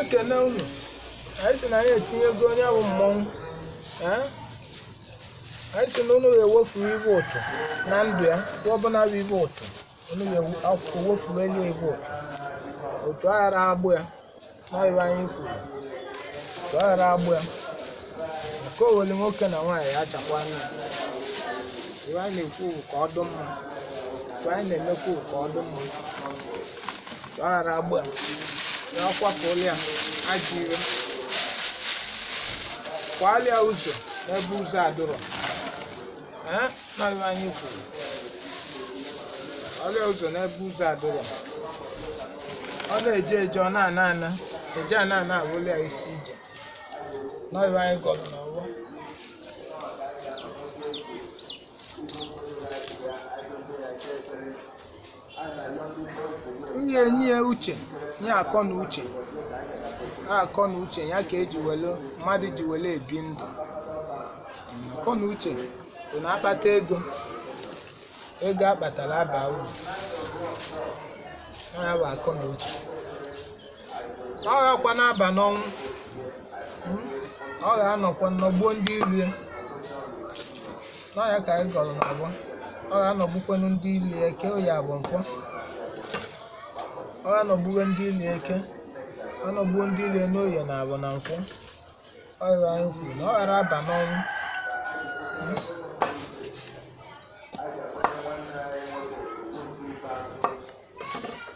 na-ekene unu. Anyị sị na anyị etinyego onye bụ mmọnwụ. Anyị sị na unu ga-ewefuru ibe ụchụ na ndụ ya, ihe ọbụla bụ ibe ụchụ, unu ga-ewefuru elu ibe ụchụ. Otu aghara agbụ ya, na ibe anyị kwuru. Otu aghara agbụ ya. Nke owelu nwoke na nwaanyị ya achakwa anya. Ibe anyị na-ekwu bụ ka ọ dị mma. Otu anyị na-emekwu bụ ka ọ dị mma. Otu aghara agbụ ya. Ya akwafuola ya ajọ ire. Kwalịa ụzọ n'ebe ụzọ adịrọ. Na ibe anyị kwuru. Kwalịa ụzọ n'ebe ụzọ adịrọ. Ọ na-eje eje ọ na-ana ana. Eje ana ana abụla ya isi ije. Na ibe anyị gọrọ n'ọgbọ. Nye nye uche, nye akọ na uche. Akọ na uche ya ka eji wele mmadụ ji wele ebi ndụ. Akọ na uche bụ na akpata ego. Ego akpatara aba uru. Ya bụ akọ na uche. Ọ gakwa na-aba n'ọnwụ. Ọ ga-anọkwa nnọgbuo ndị ilu ya. N'ọya ka anyị gọrọ n'ọgbọ. Ọ ga-anọgbukwanụ ndị ilu ya eke ya bụ nkwọ. Ọ ga-anọgbuwe ndị ilu eke. Ọ nọgbuo ndị ilu n'oye na abụ na nkwọ. Ọ ya anyị kwuru na ọ ghara aba n'ọnwụ.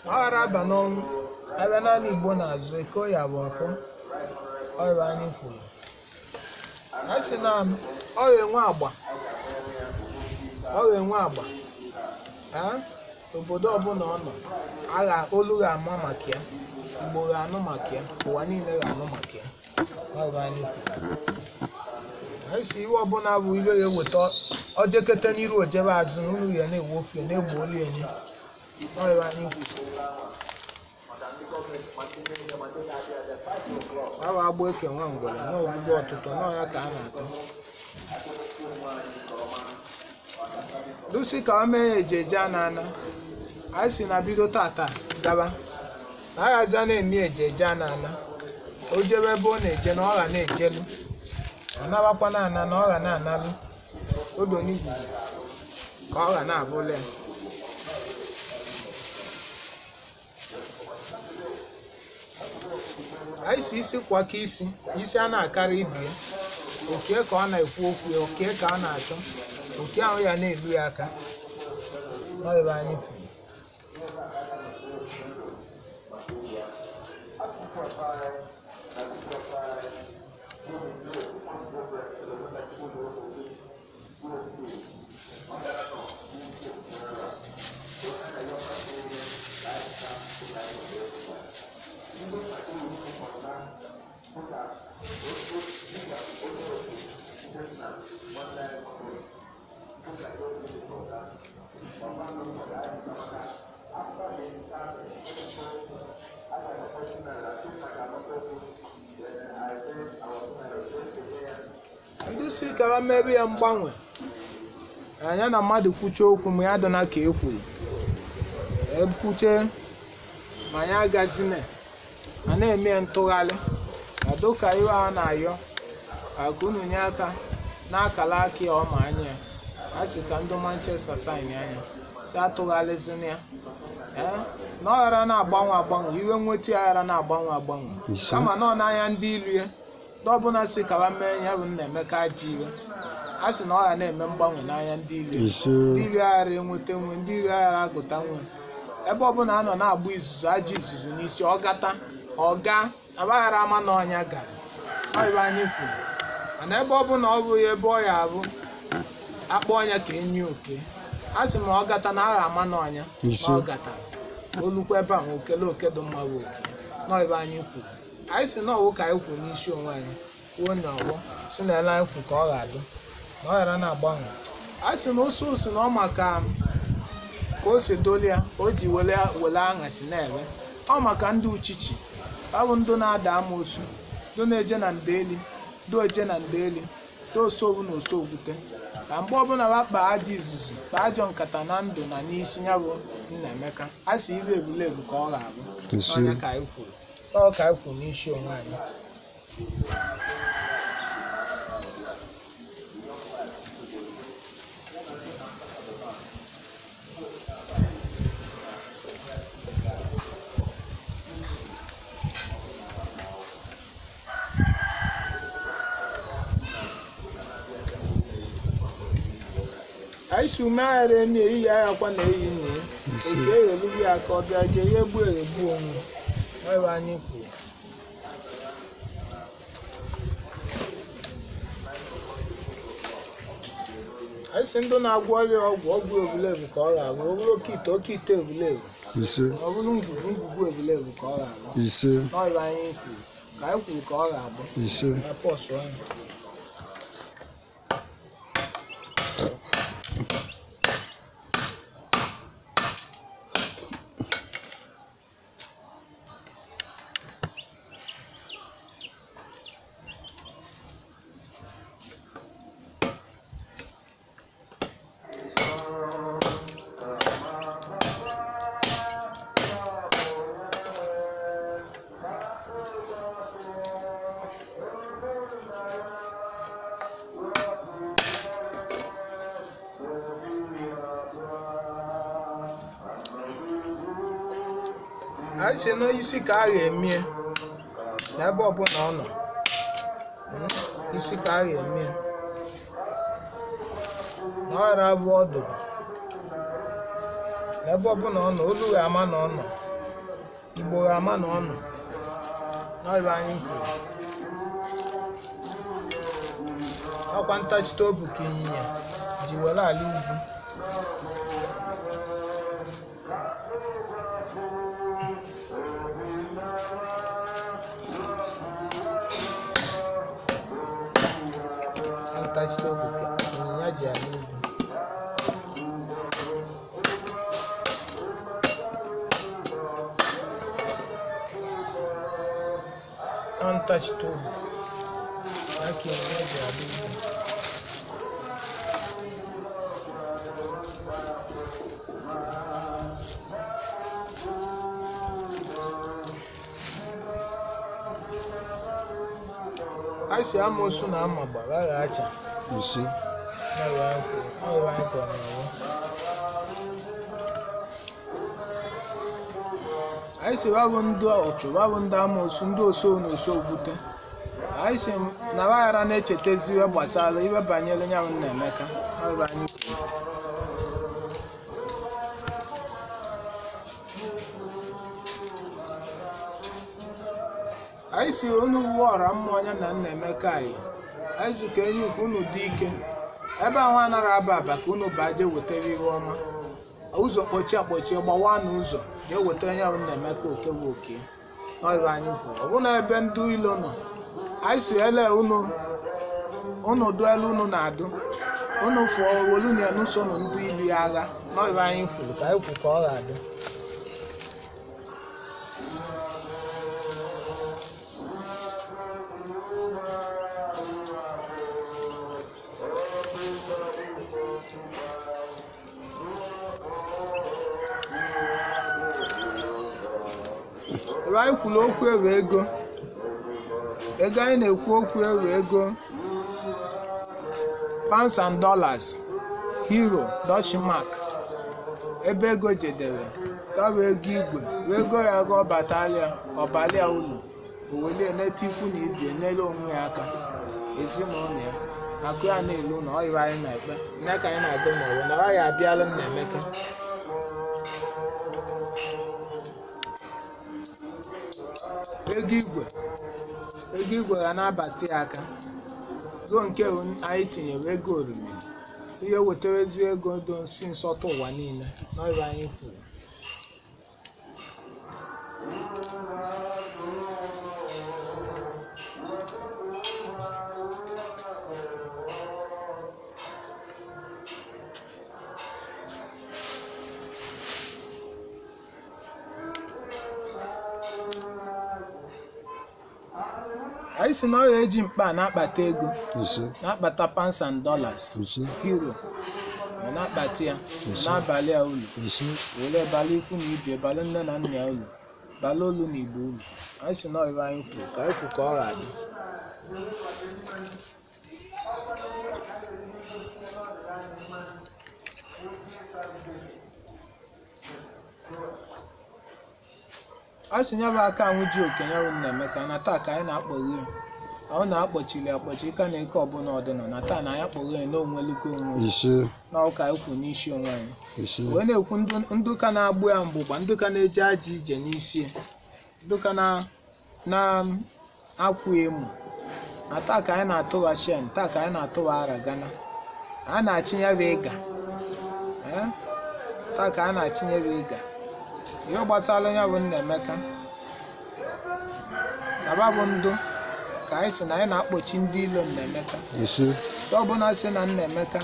Ọ ghara aba n'ọnwụ. Abịa naanị Igbo na-azụ eke ya bụ nkwọ. Ọ ya anyị kwuru. A sị na ọ ga-enwe agba. Ọ ga-enwe agba. Obodo ọbụla ọ nọ, agha olu ga-ama maka ya. Igbo ga-anụ maka ya. Ụwa niile ga-anụ maka ya. Ọ bụ anyị kwuru. Anyị si iwe ọbụla bụ iwe ga-eweta ojekete n'iru ojebe azụ na unu ya na-ewu ofe na-egbu olu enyi. Ọ bụ anyị kwuru. Ọ bụ agbụ eke nwa ngwere na ogbugbu ọtụtụ na ya ka a na-atụ. Lucy ka o mee ejeje a na-ana. Anyị si na bido tata gaba. Na aghazi na-eme ejeje a na-ana. O jebe ebe ọ na-eje na ọ ga na-ejelu. Ọ nabakwa na-ana na ọ ga na-analụ. Odo n'igwe ka ọ ga na-abụla ya. Anyị si isi kwaka isi, isi a na-akarị ibie. Oke ka ọ na-ekwu okwu ya, oke ka ọ na-achọ. Oke ahụ ya na-eru ya aka. Ọ ebe anyị kwuru. Ndị si ka ha mebe ya mgbanwe. Anya na mmadụ kwuche okwu ma ya dọna ka e kwuru. Ekwuche ma ya agazina. A na-eme ya ntụgharị. Adụka iwe a na-ayọ aka unu nye aka n'akala aka ya ọma anya ya. A sị ka ndị Manchester sign anya. Si atụgharịzina ya. Na ọ ghara na-agbanwe agbanwe, iwe nweta ya ghara na-agbanwe agbanwe. Kama na ọ n'anya ndị ilu ya. Ndị ọbụla si ka ha mee ya bụ Nnaemeka ajọ iwe. A sị na ọ ga na-eme mgbanwe n'anya ndị ilu. Ndị ilu aghara enweta nwe, ndị ilu aghara agụta nwe. Ebe ọbụla a nọ na-agba izuzu ajọ izuzu n'isi ọ gata, ọ gaa, abaghara ama na ọnya gara. Ọ ibe anyị kwuru. Mana ebe ọbụla ọ bụghị ebe ọ ya abụ, akpọ ọnya ka enyi oke. A sị ma ọ gata na agha ama na ọnya, na ọ gatara. Olukwa ebe ahụ okele oke dị mma bụ oke. Nọ ibe anyị kwuru. Anyị si na ọwụ ka anyị kwuru n'isi onwe anyị, kwuo na ọgbọ, si na ele anyị kwu ka ọ ga-adụ, na ọ ghara na-agbanwe. Anyị si na ụsụ si na ọ maka ka o si dolie ya, o ji wele aṅasị na-ere. Ọ maka ndị uchichi, ọ bụ ndị na-ada amoosu, ndị na-eje na ndeli, ndị oje na ndeli, ndị osogbu na osogbute. Na mgbe ọbụla wa kpaa ajọ izuzu, kpaa ajọ nkata na ndụ na n'isi ya bụ Nnaemeka, a sị ibe ebulebu ka ọ ga-abụ. Ọnya ka anyị kwuru. Ọ ka anyị kwuru n'isi onwe anyị. Anyị si ume aghara emi eyi ya akwa na eyi nne ya. Oke eghelugwu ya ka ọ bịa jee ya egbu eghegbu onwe. Ọ ebe anyị kwuru. Anyị si ndị na-agwọ ọrịa ọgwụ ọgwụ ebulebu ka ọ ga-abụ. Ọ bụrụ oke ite oke ite ebulebu. Ise. Ọ bụrụ ngwugwu ngwugwu ebulebu ka ọ ga-abụ. Ise. Ọ ebe anyị kwuru. Ka anyị kwuru ka ọ ga-abụ. Ise. Na pọsụ ahụ. Anyị si n'isi ka a ga-emie n'ebe ọbụla ọ nọ. Isi ka a ga-emie na ọ ghara abụ ọdụ n'ebe ọbụla ọ nọ. Olu ga-ama na ọ nọ, Igbo ga-ama na ọ nọ. N'ọrụ anyị kwuru, ọkwa ntachite obu ka ịnyịnya ji were ala ugwu. Ntachite obu ka ịnyịnya ji ala ugwu. Ntachite obu ya ka ịnyịnya ji ala ugwu. A si amoosu na ama gbara agha acha. Ise. Ọrụ anyị kọrọ n'ọgbọ. Anyị si wabụ ndị ọchụ, wabụ ndị amoosu, ndị oso na oso okwute. Anyị si na waghara na-echetezi ihe gbasara ihe banyere nyanwụ Nnaemeka. Ọrụ anyị kwuru. Anyị si unu wuo ọra mmụọ ya na Nnaemeka anyị. Anyị si ka enyi ka unu dị ike. Ebe ahụ anaghị aba aba ka unu baa jee wetara ihe ọma. Ụzọ kpọchie akpọchie, gbawa n'ụzọ jee weta onye ahụ Nnaemeka oke bụ oke. N'ọrụ anyị kwuru. Ọ bụ na ebe ndị ilo nọ. Anyị si ele unu unu dụ elu unu na-adụ. Unu fụọ wolu na enuso unu ndị ilu ya agha. N'ọrụ anyị kwuru ka anyị kwu ka ọ ga-adị. Ebe anyị kwuru okwu ewe ego. Ego anyị na-ekwu okwu ewe ego pounds and dollars, euro, Dutch mark. Ebe ego jedere ka bụ ego igwe wee ego ya ga ọbatalịa ọbalịa ulu owelie neta ikwu na ibie nyere onwe ya aka, ezinụlọ ya akụ ya na-elu na ọ yiri anyị na-ekpe nne ka anyị na-agụ ma ọ bụ na ọ ya abịala Nnaemeka. Ego igwe ego igwe ga na-abata ya aka. Ego nke anyị tinyere ego oriri ihe wetarezi ego dị nsi nsọtụ ụwa niile n'ọrụ anyị kwuru. Anyị si na ọ ga-eji mkpa na-akpata ego. Ise. Na-akpata pounds and dollars, Ise. euro, ọ na-akpata ya n'abalị a ulu Ise. were balị ikwu na ibe balị nne na nna ya ulu. Bala olu na Igbo uru. Anyị si na ibe anyị kwuru ka anyị kwu ka ọ ga-adị. A sị ya bụ aka anwụ ji okenye bụ Nnaemeka na taa ka anyị na-akpọghe ya. Ahụ na-akpọchiri akpọchi ka na eke ọbụla ọdịna na taa na anyị akpọghe ya na onwelugo onwe Ise. na ụka anyị kwu n'isi onwe anyị. Ise. Wee na-ekwu ndụ ka na-agbụ ya mgbụgba, ndụ ka na-eji ajọ ije n'isi, ndụ ka na-akwụ emu na taa ka anyị na-atụwa shen, taa ka anyị na-atụwa ara gana, a na-achịnye bụ ịga. Taa ka a na-achịnye bụ ịga. Ihe gbasara ya bụ Nnaemeka na ba bụ ndụ ka anyị sị na anyị na-akpọchi ndị ilo Nnaemeka. Ise. Ndị ọbụla sị na Nnaemeka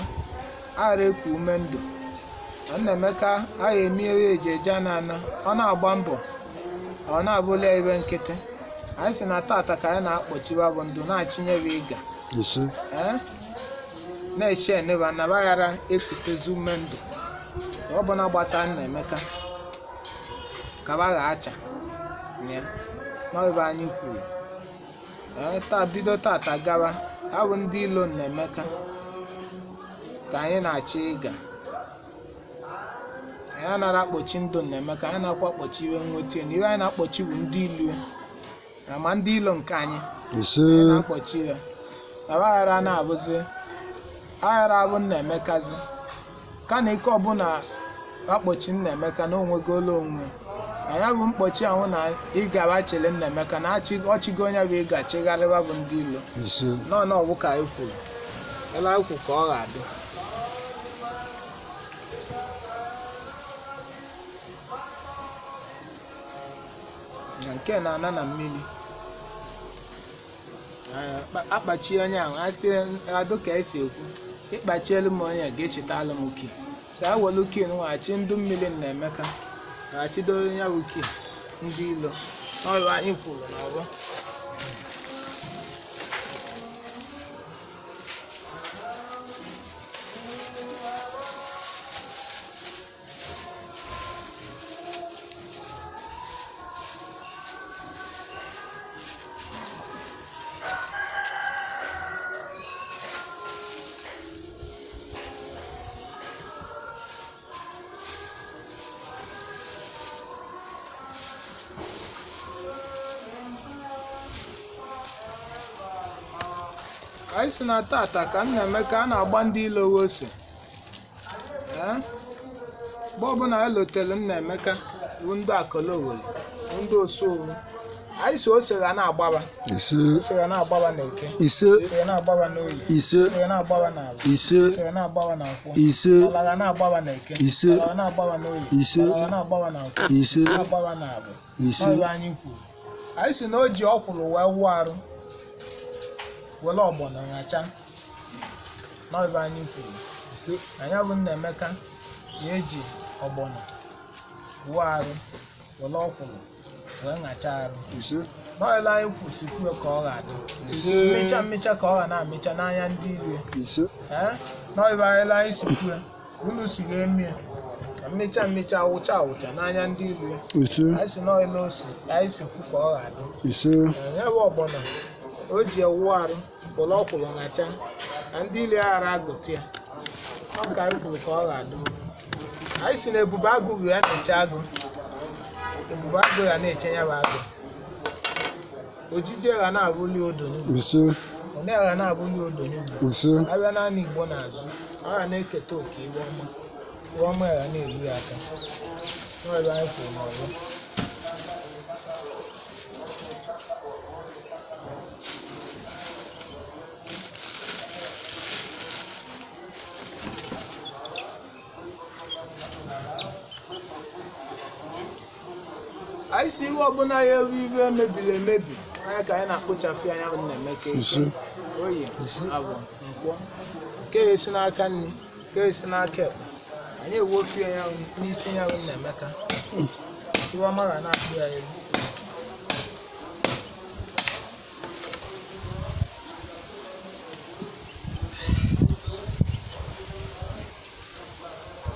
aghara eku ume ndụ, na Nnaemeka agha eme ihe eji eje ana ana, ọ na-agba mbọ ọ na-abụla ebe nkịtị. Anyị sị na tata ka anyị na-akpọchiwa bụ ndụ na-achịnye bụ ịga. Ise. Na-eche eneba na baghara ekutezi ume ndụ. Ọ bụla gbasara Nnaemeka ka ba ga-acha ya n'ebe anyị kwuru. Taa bido tata gawa, abụ ndị ilo Nnaemeka ka anyị na-achọ ịga. Anyị anara akpọchi ndụ Nnaemeka, anyị na-akwa akpọchi iwe nweta na iwe anyị na-akpọchi bụ ndị ilo, ma ndị ilo nke anyị. Ise. Anyị na-akpọchi ya na aghara na-abụzi aghara abụ Nnaemekazi ka na ike ọbụla akpọchi Nnaemeka na onwegolo onwe na ya bụ mkpọchi ahụ na ịgaba chere Nnaemeka na ọchịgo onye bụ ịga chigharịba bụ ndị ilo. Ise. Nọ n'ọbụ ka anyị kwuru ele anyị kwu ka ọ ga-adị. Na nke na-ana na mmiri akpachi onye ahụ asị adụ ka esi ekwu ịkpachielu m onye ga-echetalụ m ki si awelu ki nwaghachi ndụ mmiri Nnaemeka ghachidoro ya bụ ki ndị ilo n'ọrụ anyị kwuru n'ọgbọ. Anyị si na tata ka Nnaemeka a na-agba ndị ilo ose. Mgbe ọbụla anyị lotere Nnaemeka bụ ndị akọlowere ndị osuowu, anyị si ose ga na-agbaba. Ise. Ose ga na-agbaba na eke. Ise. Ose ga na-agbaba n'oyi. Ise. Ose ga na-agbaba n'ala. Ise. Ose ga na-agbaba na nkwọ. Ise. Ala ga na-agbaba na eke. Ise. Ala ga na-agbaba n'oyi. Ise. Ala ga na-agbaba na nkwọ. Ise. Na-agbaba n'ala. Ise. Ọ bụ anyị kwuru. Anyị si na o ji ọkwụrụ wee wụọ arụ were ọgbọnọ ṅacha n'ọbụ anyị kwuru. Anya bụ Nnaemeka ya eji ọgbọnọ wụọ arụ were ọkwụrụ wee ṅacha arụ. Ise. N'ọla anyị kwụsịkwuo ka ọ ga-adị. Ise. Mmecha mmecha ka ọ ga na-amecha n'anya ndị iro. Ise. N'ọbụ anyị si kwuo unu si ga-emie ka mmecha mmecha awụcha awụcha n'anya ndị iro. Ise. Anyị si n'ọla osi anyị si kwu ka ọ ga-adị. Ise. Ya bụ ọgbọnọ o ji ewu arụ were ọkwụrụ ṅacha na ndị ile ghara agụta ya. Ọ ka anyị kwuru ka ọ ga-adị. Anyị si na ebube agụ bụ ya na-eche agụ, ebube agụ ya na-eche ya bụ agụ. Ojiji ga na-abụli odo n'ugwu, Ise. ọ ga na-abụli odo n'ugwu. Ise. Abịa naanị Igbo n'azụ, ọ ga na-eketa oke iwe ọma, iwe ọma ya na-eru ya aka. Ọ ebe anyị kwuru n'ọzọ. Anyị si iwe ọbụla ya ewu iwe mebiri emebi anya ka anyị na-akpụchafụ anya bụ Nnaemeka eke. Ise. Oyi abụ nkwọ nke ya esi n'aka nri nke ya esi n'aka ekpe anyị ewofie ya n'isi ya bụ Nnaemeka. Iwe ọma ga na-akpụ ya elu.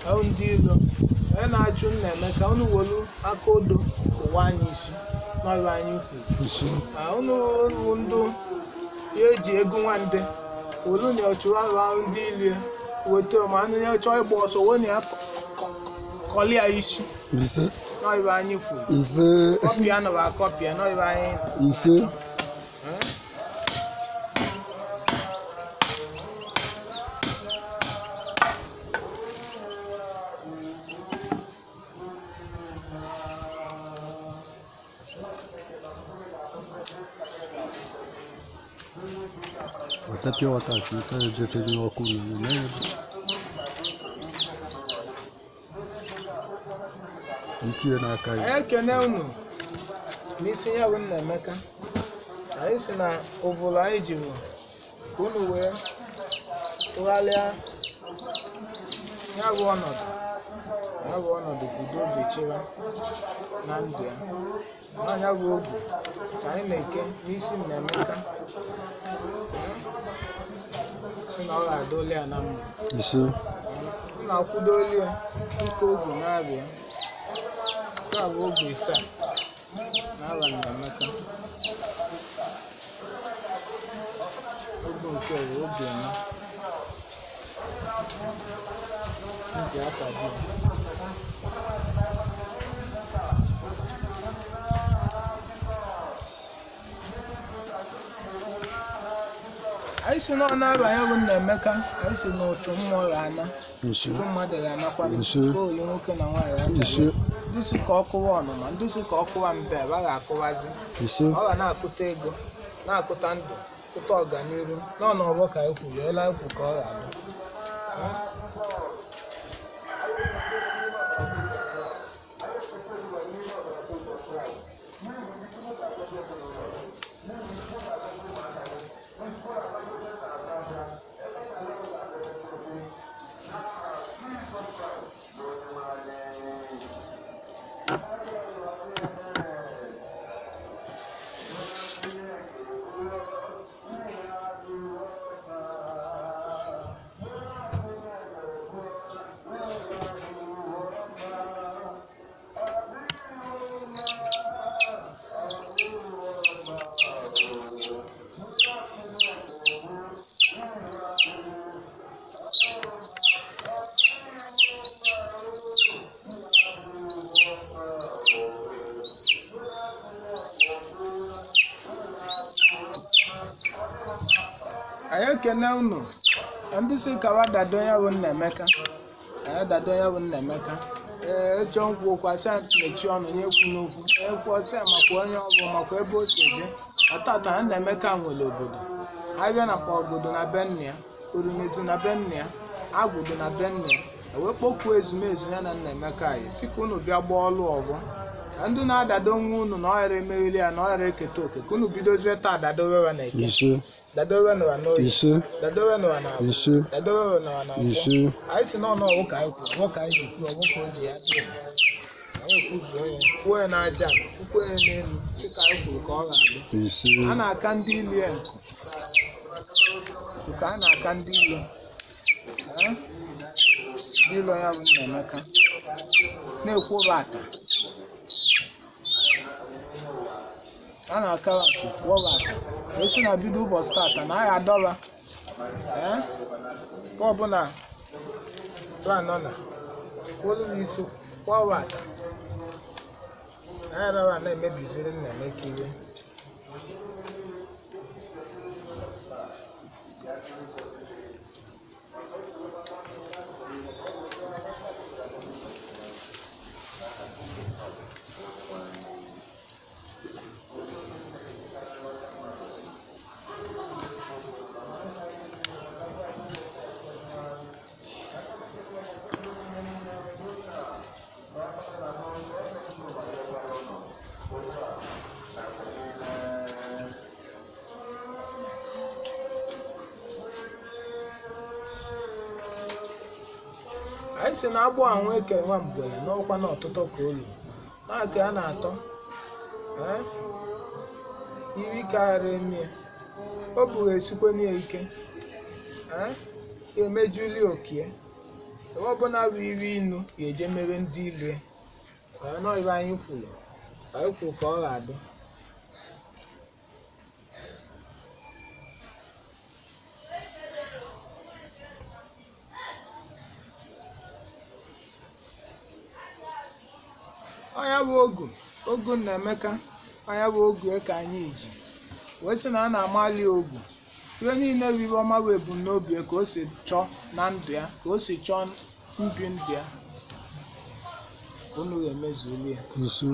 Ahụ ndị ilo onye na-achụ Nnaemeka unu welu aka odo kụwa anyị isi n'ọrụ anyị kwuru. Ise. Unu ndụ ya eji ego nwande olu na ọchụwa ndị ilie weta ma anụ ya chọọ ịgba ọsọ wee na ya kọlịa isi Ise. n'ọrụ anyị kwuru. Ise. Kọpịa nọba akọpịa n'ọrụ anyị. Ise. Weta pure water ka ife ejefe gị ọkụ na eme itinye n'aka ya. Anyị ekene unu n'isi ya bụ Nnaemeka. Anyị si na ụvụlụ anyị jiri ka unu wee tụgharịa ya bụ ọnọdụ, ya bụ ọnọdụ bido obi chịwa na ndụ ya. Na ya bụ ogu ka anyị na-eke n'isi Nnaemeka, si na ọ ga-adọli ya na mma. Ise. Unu akwụdoli ya ike ogu na-abịa. Nke a bụ oge isaa n'abalị Nnaemeka. Oge nke bụ oge anọ nke akpadi. Anyị si na ọ na-abanye bụ Nnaemeka, anyị si na ụchụ mmụọ ga-ana, Ise. ụchụ mmadụ ga-anakwa, Ise. olu nwoke na nwaanyị Ise. achara. Ndị si ka ọ kụwa ọnụma, ndị si ka ọ kụwa mbe, ebe a ga-akụwazi. Ise. Ọ ga na-akụta ego, na-akụta ndụ, kụta ọganiru. Nọ n'ọgbọ ka e kwuru, ele ekwu ka ọ ga-adị. Anyị ekene unu ndị si kawa dado ya bụ Nnaemeka. Anyị dado ya bụ Nnaemeka. Ee, echọ nkwụ okwu asị ya mechie ọnụ nye ekwu n'okwu ekwu ọsị ya makwa onye ọ bụ makwa ebe o si eje. Ọtata Nnaemeka nwere obodo. Abịa na mkpọgodo na be nna ya, orumetu na be nna ya, agwụdo na be nna ya, ewee kpọkuo ezumezu ya na Nnaemeka anyị si ka unu bịa gbaa ọlụ ọgbọ. Ka ndị na-adado nwa unu na ọghara emegheli ya na ọghara eketa oke, ka unu bidozie taa dadowe na eke, Ise. dadowe n'ụwa n'oyi, Ise. dadowe n'ụwa na abụ, Ise. dadowe n'ụwa na abụọ. Ise. Anyị si n'ọnụ ọwụ ka anyị kwuru, ọwụ ka anyị ji kwuo, ọwụ ka o ji ya dị. Anyị ekwuzuo ya, kwuo ya n'aja, kwuo ya n'elu, si ka anyị kwuru ka ọ ga-adị. Ise. A na-aka ndị ilu ya nku, nke a na-aka ndị ilu. Ee? Ndị ilu ya bụ Nnaemeka na-ekwu ata. A na-akara nku kwụọ ata. Esi na bido ụbọchị tata na agha adọba. Ee? Ka ọbụla nọ na kwụrụ n'isi kwụọ ata. Anyị arawa na-emebiziri Nnaemeka iwe. Anyị si na agbụ ahụ eke nwa mgbere n'ọkwa na ọtụtụ ka olu na-ake a na-atọ. Ee? Iri karịrị emie o buru esikwenye ya ike. Ee? Ya emejuli okie ebe ọbụla bụ iri inu ya eje mere ndị ilu ya. Ee, nọ ibe anyị kwuru. Anyị kwuru ka ọ ga-adị. Ọnya bụ ogu ogu Nnaemeka, ọnya bụ ogu ka anyị ji wee sị na a na-amali ogu. Iwe niile bụ iwe ọma bụ ebumnobi ya, ka o si chọọ na ndụ ya, ka o si chọọ mbi ndụ ya, unu ga-emezuli ya. Nso.